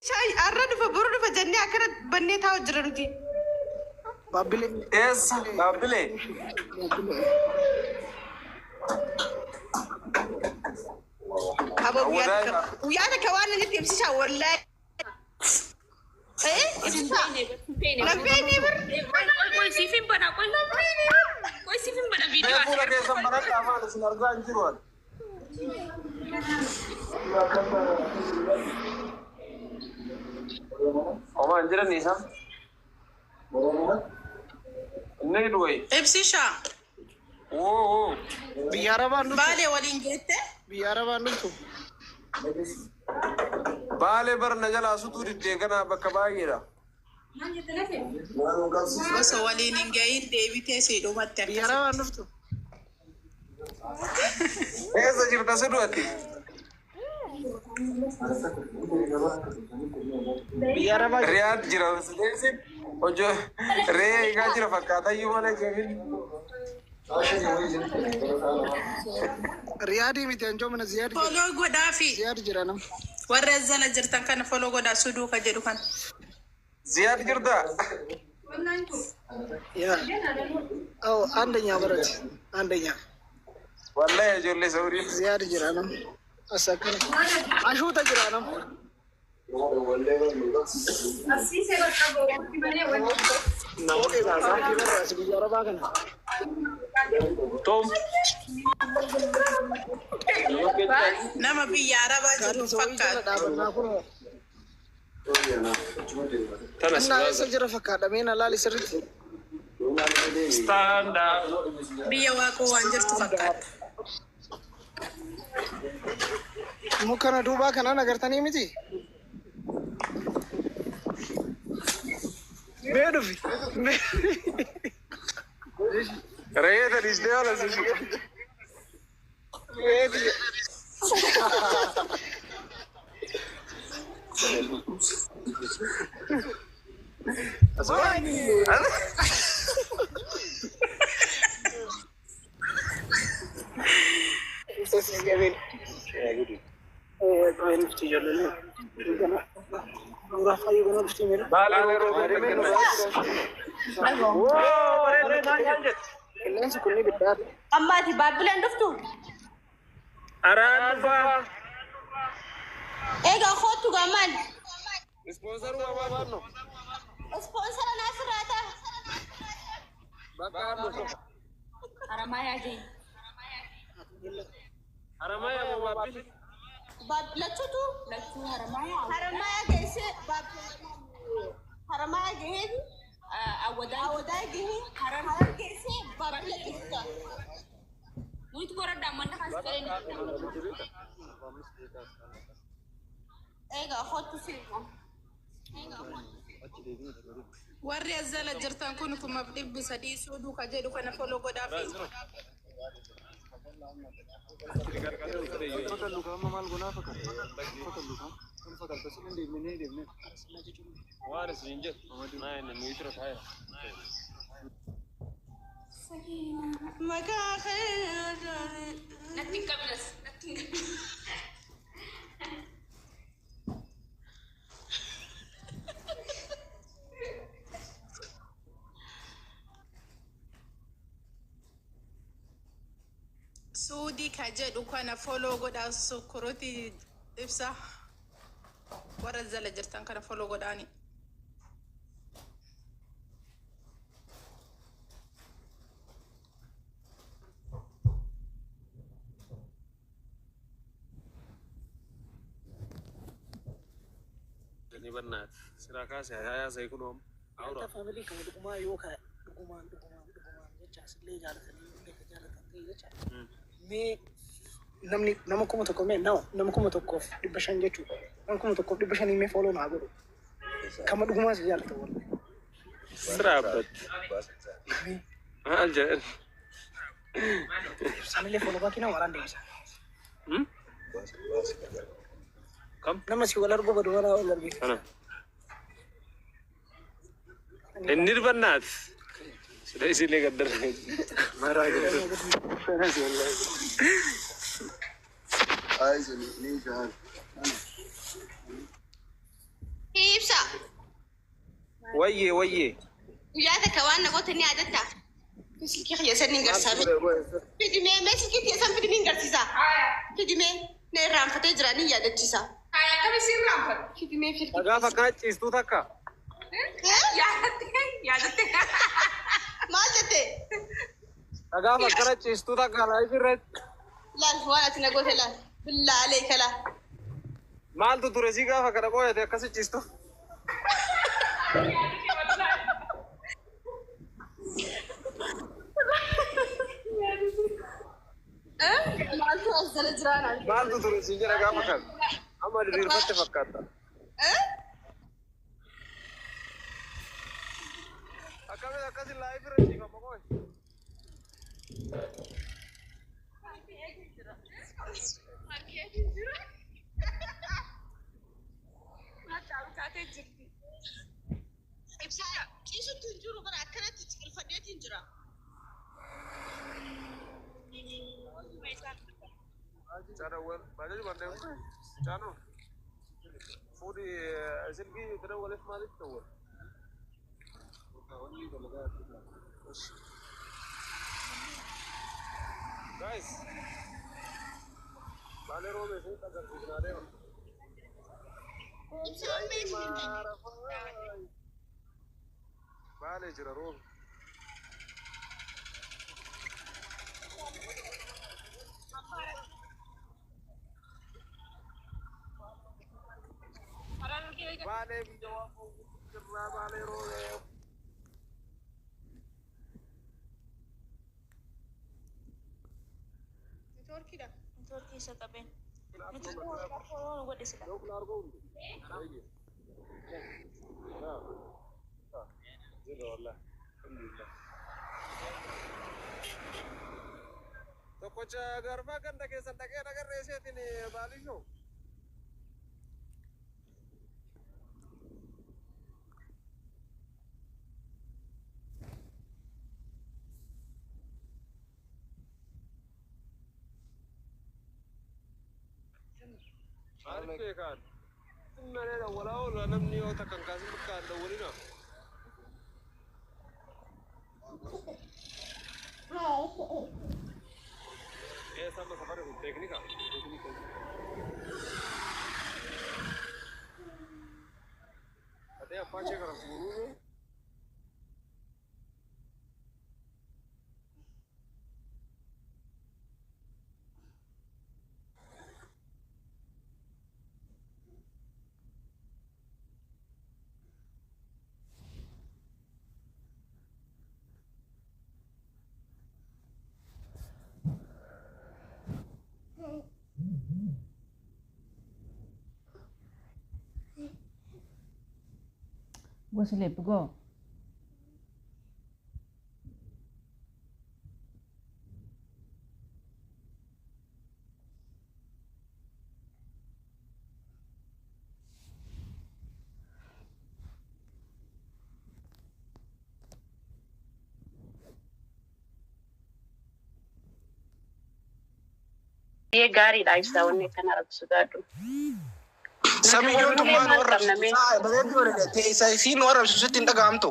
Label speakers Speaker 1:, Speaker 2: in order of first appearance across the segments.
Speaker 1: Shaay har'a dhufa boru dhufa jennee akkana bannee taa'u jira nuti.
Speaker 2: Baabbilee.
Speaker 3: Eessa? Baabbilee.
Speaker 1: Aboo guyyaa takka guyyaa takka waan inni ibsishaa wallaahi. Eh ibsishaa. Lapheen bir.
Speaker 4: Qoy siifin bana qoy. Qoy siifin bana
Speaker 3: Mee
Speaker 4: viidiyoo
Speaker 3: fuula keessan banadhaa maal isin argaa hin jiru ani. Homaa hin jiran isaan. Inni du'e.
Speaker 5: Ibsishaa
Speaker 3: Woo woo.
Speaker 2: Biyya Arabaan dhuftu.
Speaker 5: Baalee waliin geette.
Speaker 2: Biyya Arabaan dhuftu.
Speaker 3: Baalee bar na jalaa sutuu diddee ganaa bakka baay'eedha.
Speaker 5: Osoo waliin hin gahin deebitee si dhumatti
Speaker 2: Biyya
Speaker 5: akkasitti.
Speaker 2: Arabaan dhuftu.
Speaker 3: Eessa jirta si du'atti?
Speaker 2: Biyya Arabaa jirtu.
Speaker 3: Riyaad jira sideesin hojii re'ee eegaa jira fakkaatayyuu malee jeemin.
Speaker 2: Riyaadii miti anjoo mana Ziyaad jira.
Speaker 5: Foloo godhaa fi
Speaker 2: Ziyaad jira nama.
Speaker 5: warra as jala jirtan kana foloo godhaa suduu ka jedhu kana.
Speaker 3: Ziyaad jirta?
Speaker 2: Yaa. Oh, አንደኛ በረት አንደኛ
Speaker 3: Wallahi ijoollee Saudii.
Speaker 2: Ziyaad jira nama. Asakana. Ashuuta jira nama. Oke, baasii barraas biyya Arabaa kana.
Speaker 3: Tom.
Speaker 5: Nama biyya Arabaa jiru
Speaker 2: Gaaddisa wayii jala
Speaker 5: fakkaata.
Speaker 2: dhaabannaa kun.
Speaker 3: Tana
Speaker 2: Innaa eessa jira fakkaata mee na laali sirriitti.
Speaker 3: Stand up.
Speaker 5: Biyya waaqoo waan jirtu fakkaata.
Speaker 2: Muka kana duubaa kanaan agartanii miti. Mee dhufi. Mee.
Speaker 3: Re'ee tadhiistee haala sushi.
Speaker 2: Mee
Speaker 3: Baalee yeroo baay'ee. Woo bareedee maal jette?
Speaker 2: Qilleensi kun ni biddaata.
Speaker 1: Amma ati baabbileen dhuftu?
Speaker 3: Araan dhufaa.
Speaker 1: Egaa kootu gamaan.
Speaker 3: Ispoonsaruu barbaadnu.
Speaker 1: Ispoonsara naasirraa ta'a.
Speaker 3: Bakka dhufa.
Speaker 4: Haramayaa jeen.
Speaker 3: Haramayaa moo baabbilee?
Speaker 1: Lachuutu
Speaker 4: Lachuu haramayaa.
Speaker 1: haramayaa geessee haramayaa gahee
Speaker 4: Awwadaa.
Speaker 1: awadaa gahee harar geessee baabbilee dhufta.
Speaker 4: Nuti boraddaa manna kan si
Speaker 1: Egaa kootu siima.
Speaker 5: Warri as jala jirtan kun 3,300 suduu ka jedhu kana foloo godhaa fi.
Speaker 3: Waan isin jettu naa inni nuyi taa'eera.
Speaker 1: Maqaa kee.
Speaker 4: Natti hin qabinas. Natti hin qabin.
Speaker 5: Suudii ka jedhu kana foloo godhaa sukkuruuti ibsa. Warra as jala jirtan kana foloo godhaani.
Speaker 3: Ni bannaati. Siraa kaase hayaa sa'i kun oom. Awura.
Speaker 2: Faamilii kana dhugumaa yoo ka dhugumaan dhugumaan dhugumaan jecha asillee jaalatanii illee ka jaalatan ta'e jecha. Mee namni nama 1000 mee nama 1500 jechuudha. Nama 1500 mee follow naa godhu. Kama dhugumaa si jaalata wallahi.
Speaker 3: Siraa abbatti. Maal jedhan?
Speaker 2: Isaanillee follow baakii nama waraan deebisa.
Speaker 3: Kam?
Speaker 2: Nama si wal arguu badu wala wal argee.
Speaker 3: Kana. Inni bannaati. Sida isinlee gaddarra. Maraa gaddarra. Wayyee wayyee.
Speaker 1: Guyyaa takka waan na goote ni yaadatta. Silkii kiyya san ni garsiisa. Fidimee mee silkii kiyya san fidimee hin garsiisa. Fidimee na irraanfatee jira ni yaadachiisa.
Speaker 4: Akkami si irraanfatu?
Speaker 1: Fidimee silkii.
Speaker 3: Gaafa akkana ciistuu takka.
Speaker 4: Yaadatte yaadatte.
Speaker 1: Maal jette?
Speaker 3: Gaafa akkana ciistuu takka live irratti.
Speaker 1: Laal waan ati na goote laal. Billaalee kalaa.
Speaker 3: Maaltu ture si gaafa kana qooyate akkasi ciistu?
Speaker 1: Maaltu as jala jira naan.
Speaker 3: Maaltu ture si jedha gaafa kana? Amma diriirfatte fakkaata. Akkamitti akkasi live irra ciifama qooy?
Speaker 1: Ibsaa ciisutti hin jiru bara akkanatti ciqilfadheetiin jira.
Speaker 3: Guys, Baalee roobee fi agarsiisnaa deema.
Speaker 1: Ibsaan meeshaa.
Speaker 3: Baalee jira roobi. Baalee biyya waan jirraa baalee roobee.
Speaker 1: Neetwoorkiidha.
Speaker 6: Neetwoorkii isa qabeen. Nuti immoo godhe sila.
Speaker 3: Tokkocha garbaa ganda keessan dhaqee dhagarree isheetiin baalishu. Maaliif beekaan? Malee dawwalaa oola namni yoo takka hin kaasin bakka hin dawwalina. Eessa amma safarri kun teeknika? Atee abbaa ishee kana fuudhuu.
Speaker 7: Go sleep, go.
Speaker 4: Baay'ee gaariidha ibsaa wanni akkana arrabsu gaadhu.
Speaker 8: Samiyyoon tun maal
Speaker 4: Maal qabna mee?
Speaker 8: Isiin nu arrabsisu sitti hin dhaga'amtu.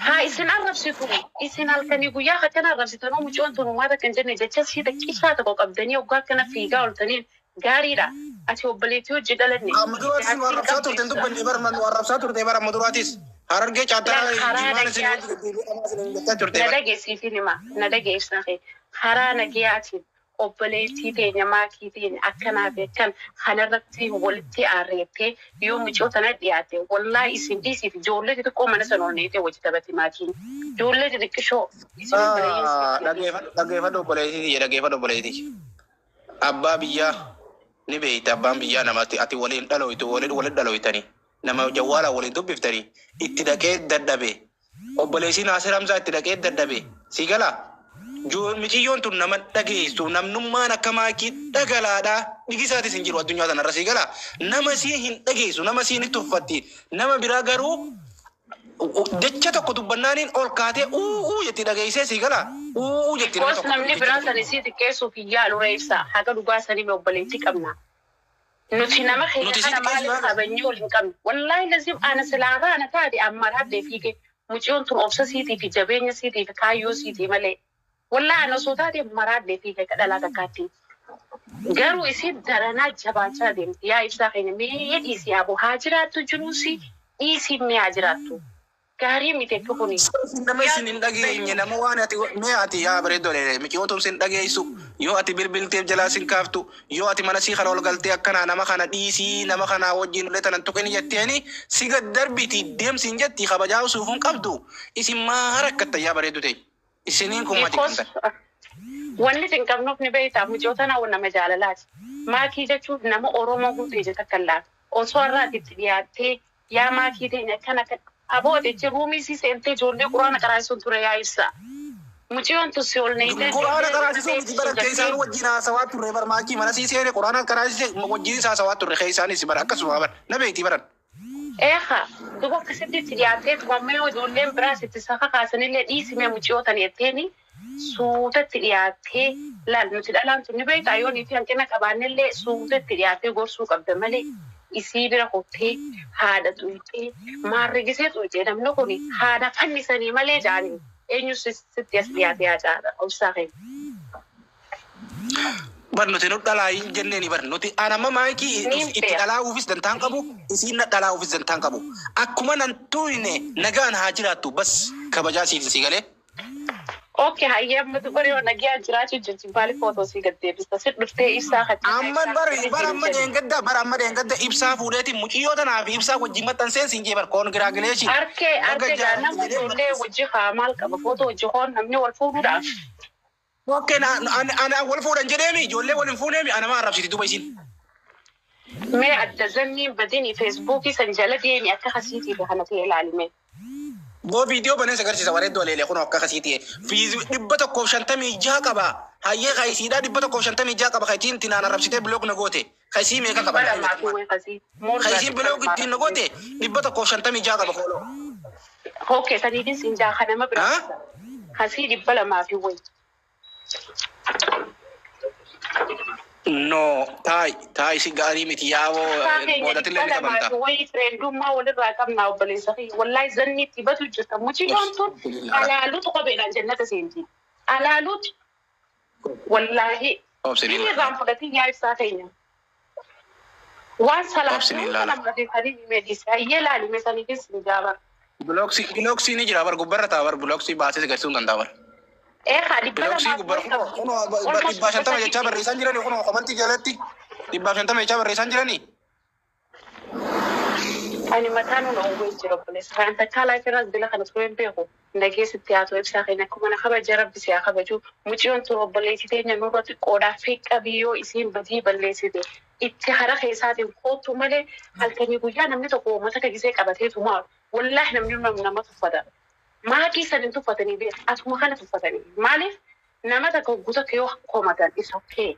Speaker 4: Haa isin arrabsitu isin halkanii guyyaa akkana arrabsitan mucoon tun uummata kan jenne jecha sii xiqqishaa tokko qabdanii waggaa akkana fiigaa ooltanii gaariidha. Ati obboleettii hojii dhalanne.
Speaker 8: Amma duraatis nu arrabsaa turte hin dubbanne bara nu arrabsaa turte bara amma duraatis. Harargee caattaa jimaan isin hojii turte.
Speaker 4: Na dhageessiifin hima na dhageessina karaa nagayaatiin obboleettii teenya maatii teenya akkanaa fi akkan kanarratti walitti aarreettee yoo mucoo tana dhiyaatte wallaahi isin dhiisiif ijoollee xixiqqoo mana sana onneetee wajji taphate maatiin ijoollee xixiqqishoo isin obboleeyyiin.
Speaker 8: Dhaggeeffadhu obboleettii dhaggeeffadhu obboleettii. Abbaa biyyaa ni beekta abbaan biyyaa namatti ati waliin dhalooytu waliin waliin dhalooytanii nama jawwaala waliin dubbiftanii itti dhaqee dadhabe obboleessi Naasir Hamzaa itti dhaqee dadhabe si galaa. Miciyyoon tun nama dhageessu namnummaan akka maakii dhagalaadha dhigisaatis hin jiru addunyaa kanarra si galaa nama sii hin dhageessu nama sii ni tuffatti nama biraa garuu jecha tokko dubbannaaniin ol kaatee uu jetti dhageessee si galaa uu jetti nama
Speaker 4: Because
Speaker 8: tokko.
Speaker 4: namni biraa sana isii xiqqeessuuf hin yaalu reessa haga dhugaa sanii obboleettii qabna. Nuti nama keenya
Speaker 8: Nuti
Speaker 4: kana
Speaker 8: sitti
Speaker 4: maaliif
Speaker 8: keessa
Speaker 4: kabajnee ol hin qabne? Wallaahi lazim ana silaarraa ana taate amma raabdee fiige mucayyoon tun obsa siitii fi jabeenya siitii fi kaayyoo siitii malee. Wallaahi ana osoo taate maraadhee fiige akka dhalaa takkaatti. Garuu isin daranaa jabaachaa deemti. Yaa ibsaa keenya mee dhiisii haa haa jiraattu jiruusi dhiisii mee haa jiraattu. Gaarii miti akka kuni.
Speaker 8: Nama isin hin dhageenye, nama waan ati mee ati yaa bareeddoo miqiyoota isin dhageessu, yoo ati bilbilteef jalaa sin kaaftu, yoo ati mana sii kana ol galtee akkanaa nama kana dhiisii, nama kana wajjin ulee tanan tuqini jetteeni si gad darbiti deemsi hin jetti, kabajaa usuuf hin qabdu. Isin maa rakkatta yaa bareeddu ta'e? Isiniin kun maati
Speaker 4: Because
Speaker 8: kan
Speaker 4: wanni isin qabnuuf ni beektaa, mucoota naa nama jaalalaati. Maakii jechuun nama Oromoo guutuu ija takka laata. Osoo har'aati itti dhiyaattee, yaa maakii teenya akkana kan abooti jechi ruumii si seentee ijoollee quraana qaraasisuun ture yaa ibsa. Mucayyoon tun si ol neeyitee
Speaker 8: Quraana
Speaker 4: ijoollee
Speaker 8: qaraasisuu miti, bara keessaan wajjin haasawaa turre. Bar maakii mana sii seene quraana qaraasise wajjin haasawaa turre keessaanis bara akkasuma bar na beekti baran.
Speaker 4: Eeha, duba akkasitti itti dhiyaattee tumamee ijoolleen biraas itti saka kaasanillee dhiisimee mucayyotan jetteeni suutatti dhiyaattee laal. Nuti dhalaan tun ni beektaa, yoo niitii hanqina qabaannellee suutatti dhiyaattee gorsuu qabda malee isii bira kottee haadha xuuxee maarrigisee xuuxee namni kun haadha fannisanii malee jaanii eenyu sitti as dhiyaatee haa caala obsaa keenya.
Speaker 8: Bar nuti nu dhalaa hin jenneeni, bar nuti anamma maakii
Speaker 4: Niin
Speaker 8: itti
Speaker 4: beeka.
Speaker 8: dhalaa uufis dantaan qabu, isiin na dhalaa uufis dantaan qabu. Akkuma nan tuyne nagaan haa jiraattu, bas kabajaa siif si galee.
Speaker 4: Okay, hayyee, amma dubaree nagaa jiraachuu jirti, maaliif footoo sii gad deebista? Si dhuftee ibsaa kan
Speaker 8: Amma bar bar amma deengadda, bar amma deengadda ibsaa fuudheeti muciyyoo tanaa fi ibsaa wajjin maxxanseen siin jee bar congratulation.
Speaker 4: Arkee arkee gaa nama ijoollee wajji haa maal qaba footoo wajji hoon namni wal fuudhuudhaaf.
Speaker 8: Okay, na ana wal fuudhan jedheemi, ijoollee wal hin fuuneemi, ana maa arrabsiti duba isin?
Speaker 4: Mee adda zanniin badini feesbuukii san jala deemi, akka kasiitii fi kana ta'e ilaalime.
Speaker 8: Boo viidiyoo baneen agarsiisa bareedduu aleelee kun akka akkasii ta'e. Fiizi 156 qaba. Hayyee kaisiidhaa 156 qaba. Kaisiin tinaan arrabsitee block na goote. Kaisii meeqa qaba?
Speaker 4: 200 fi wayi kasii.
Speaker 8: Kaisiin block ittiin na goote 156 qaba follow.
Speaker 4: Okay, saniifin siin jaa kan nama bira. Kasii 200 fi wayi.
Speaker 8: No, taayi taayi si gaarii miti yaaboo boodatillee
Speaker 4: Dhibba
Speaker 8: ni
Speaker 4: lamaa
Speaker 8: qabamta.
Speaker 4: fi wayi friendummaa walirraa qabnaa obboleessa fi wallaahi zanni itti batu jirta. Mucayyoon tun alaaluutu kopheedhaan jannata seenti. Alaaluutu wallaahi.
Speaker 8: Obsini
Speaker 4: Inni
Speaker 8: ilaala.
Speaker 4: irraan fudhatiin yaa ibsaa keenya. Waan
Speaker 8: Obsini
Speaker 4: salaatu
Speaker 8: ilaala.
Speaker 4: namaa fi sadii himee dhiise. Hayyee laalime saniifis hin jaaba.
Speaker 8: Bilooksii ni jira bar gubbarra ta'a bar, bilooksii baasee si agarsiisuu hin danda'a bar.
Speaker 4: Eegaa dhibba
Speaker 8: Bilooksii
Speaker 4: lamaa fi
Speaker 8: gubbarra
Speaker 4: wayi
Speaker 8: kunoo
Speaker 4: qabdi.
Speaker 8: kunoo 150 jechaa barreessaan jirani, kunoo komantii jalatti 150 jechaa barreessaan jirani.
Speaker 4: Ani mataan nu oowwee jira obboleessa. Kan takkaa laafirraas bila kana ture hin beeku. Nageessitti haa ta'u ibsaa keenya, akkuma na kabaja rabbi si haa kabaju. Mucayyoon tun obboleessi teenya nurra xiqqoodhaa fi qabiyyoo isiin badii balleessite. Itti hara keessaatiin kootu malee halkanii guyyaa namni tokko uummata kagisee qabateetu maal. Wallaahi namni nama tuffata. Maatii san hin tuffatanii beeku. Atuma kana tuffatanii. Maaliif nama takka hogguu takka yoo komatan is okay.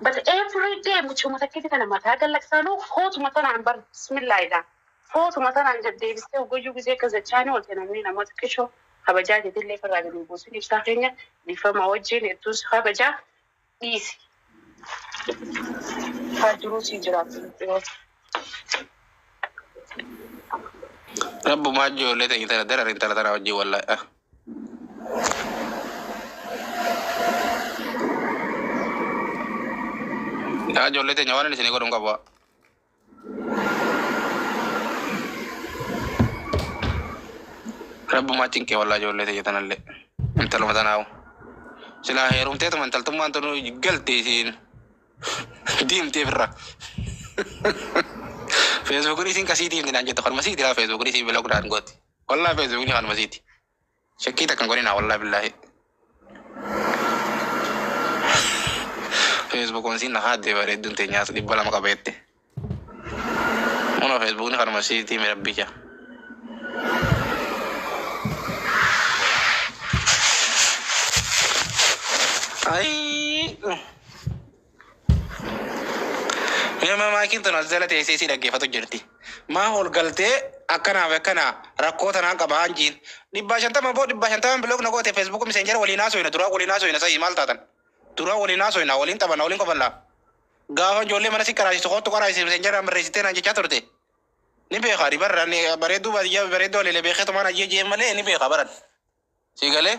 Speaker 4: But every day mucuma takkitti kana mataa gallaqsanuu footuma tanaan bar bismillaahidha. Footuma tanaan deddeebistee hoggooyyuu gisee akka zachaanii oolte namni namoota qishoo kabajaa jedhillee firraa gadi buusin. Ibsaa keenya dhiifama wajjin hedduus kabajaa dhiisi. Haa jiruu sii jiraatu.
Speaker 8: Rabbumaa ijoollee ta'e intala darar intala tana wajjin wallaahi. Yaa ijoollee teenya, waan inni isinii godhu hin qabu. Rabbumaa cinqee wallaahi ijoollee teenya tanallee. Intaluma tanaawu. Silaa heerumteetuma intaltummaan tunu galte isiin diimtee firra. Feesbuukni isiin kasiitii himti naan jettu kanuma siiti laa, feesbuukni isiin block naan gooti. Wallaahi feesbuukni kanuma siiti. Shakkii takkan godhina wallaahi billaahi. Feesbuukuun siin na haaddee bareedduun teenyaas 200 qaba jette. Muna feesbuukni kanuma siitii mi rabbicha. Ayii. Mee maakiin tun as jala teessee si dhaggeeffatu jirti. Maa ol galtee akkanaaf akkana rakkoo tanaan qaba hanjiin. 150 boo 150 block na goote. Feesbuuk messenger waliin haasofina, duraa waliin haasofina, sayii maal taatan? Duraa waliin haasofina, waliin taphanna, waliin kofallaa. Gaafa ijoollee mana si qaraasisu kottu qaraasise meseenjaraan barreessitee naan jechaa turte. Ni beeka barra ni bareedduu baadiyyaa bareedduu aleelee beekeetumaan ajjee jee malee ni beeka baran. Si galee?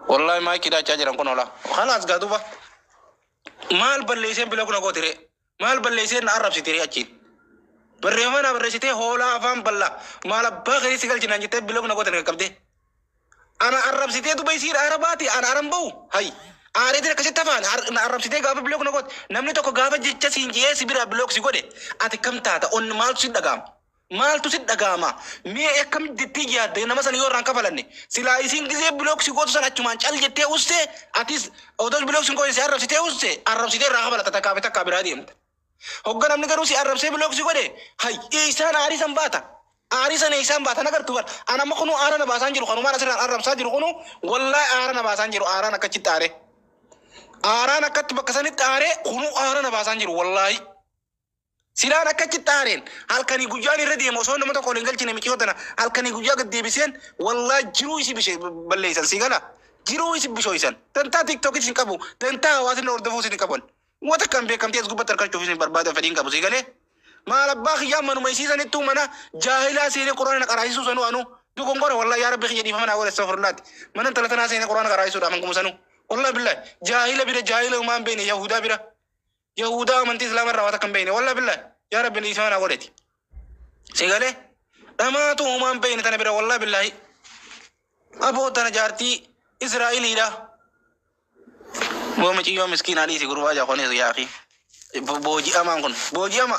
Speaker 8: Wallahi maayikii daachaa jiran kun oola. Khalaas gaa duuba. Maal balleesseen bila kuna gootire? Maal balleesseen na arrabsitire achiin? Barreeffama na barreessitee hoolaa afaan bal'aa. Maal abbaa keetii si galchinaan jettee bila kuna goote qaqqabdee. Ana arrabsitee duba isiin arabaati ana aran bahu hay. Aareetiin akkasitti afaan na arrabsitee gaafa block na goote namni tokko gaafa jecha siin je'ee si biraa block si godhe ati kam taata onni maaltu si dhaga'ama? Maaltu si dhaga'ama? Mee akkam jettee yaadde nama sana yoo irraan kafalanne silaa isiin gisee block si gootu sana achumaan cal jettee ussee atis odoo block si goone si arrabsitee ussee arrabsitee irraa kafalata takkaa fi takkaa biraa deemta. Hogga namni garuu si arrabsee block si godhe hay isaan aarii san baata. Aarii sana isaan baata nagartu bar. Ana amma kunu aara na baasaan jiru kanumaan asirraan arrabsaa jiru kunu wallahi aara na baasaan jiru aaraan akkachitti aaree. Aaraan akkatti bakka sanitti aaree kunu aara na baasaan jiru wallahi. Silaan akkachitti aareen halkanii guyyaan irra deema osoo nama tokko waliin galchine miciyoo tana halkanii guyyaa gad deebiseen wallahi jiruu isi bishe balleessan si gala. Jiruu isi bishooysan. Dantaa tiktokis hin qabu dantaa hawaasni hordofuus hin qaban. Wanta kan beekamtii as gubbatti argachuuf isin barbaada fedhiin qabu si galee. Maal abbaa kiyyaa manuma isiisanittuu mana jaahilaa seenee quraana na qaraasisuu sanuu anuu dogongora wallahi yaa rabbi kiyya dhiifama naa godhe astaghfirullaati. Mana intala tanaa seenee quraana qaraasisuudhaaf hanguma sanuu. Wallahi billahi jaahila bira jaahila umaan beene yahudaa bira. Yahudaa amantii islaama irraa waan takka hin beekne wallahi billahi yaa rabbi dhiifama naa godheeti. Si galee dhamaatu umaan beekne tana bira wallahi billahi. Aboo tana jaartii Israa'eliidha. Boo miciyyoo miskiinaa dhiisi gurbaa jaakonis yaa akhi. Booji'amaan kun booji'ama.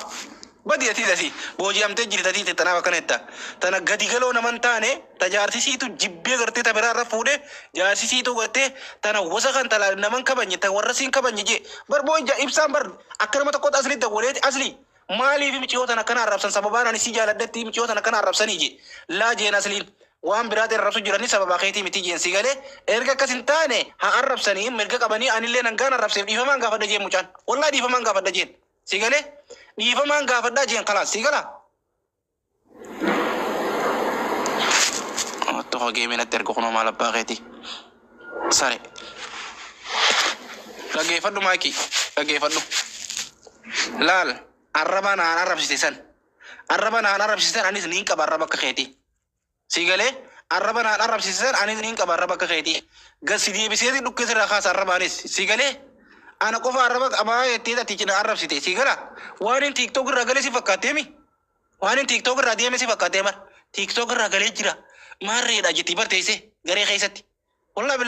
Speaker 8: Badi ati dasi booji'amtee jirti ati tanaaf akkana jetta. Tana gadi galoo naman taane ta jaarsisiitu jibbee gartee ta biraa irra fuudhee jaarsisiitu gartee tana wasa kan tala naman kabanye ta warra siin kabanye jee. Bar boo ija ibsaan bar akka nama tokkotti asli dawwaleeti asli. Maaliif miciyoo tana akkana arrabsan sababaan ani si jaaladhetti miciyoo tana akkana arrabsanii jee. Laa jeen asliin. Waan biraatiin arrabsu jiranii sababaa keetii miti jeen si galee erga akkas hin taane haa arrabsanii mirga qabanii anillee nangaan arrabseef dhiifamaan gaafadha jeen mucaan. Wallahi dhiifamaan gaafadha jeen. Si galee dhiifamaan gaafadhaa jeen kalaas si galaa. Tokko geemee natti erga kunoo maal abbaa keetii. Sare. Dhaggeeffadhu maakii. Dhaggeeffadhu. Laal arraba naan arrabsite san. Arraba naan arrabsite san anis niin qaba arraba akka keetii. Si galee arraba naan arrabsite san anis niin qaba arraba akka keetii. Gad si deebiseeti dhukkee sirraa kaasa arrabaanis. Si galee ana qofa arraba qabaa jettee ati na arrabsite. Si gala waan hin tiiktook irraa galee si fakkaatee mi? Waan hin tiiktook irraa deeme si fakkaatee mar. Tiiktook irraa galee jira. Maarreedha jetti barteessee garee keessatti. Wallahi.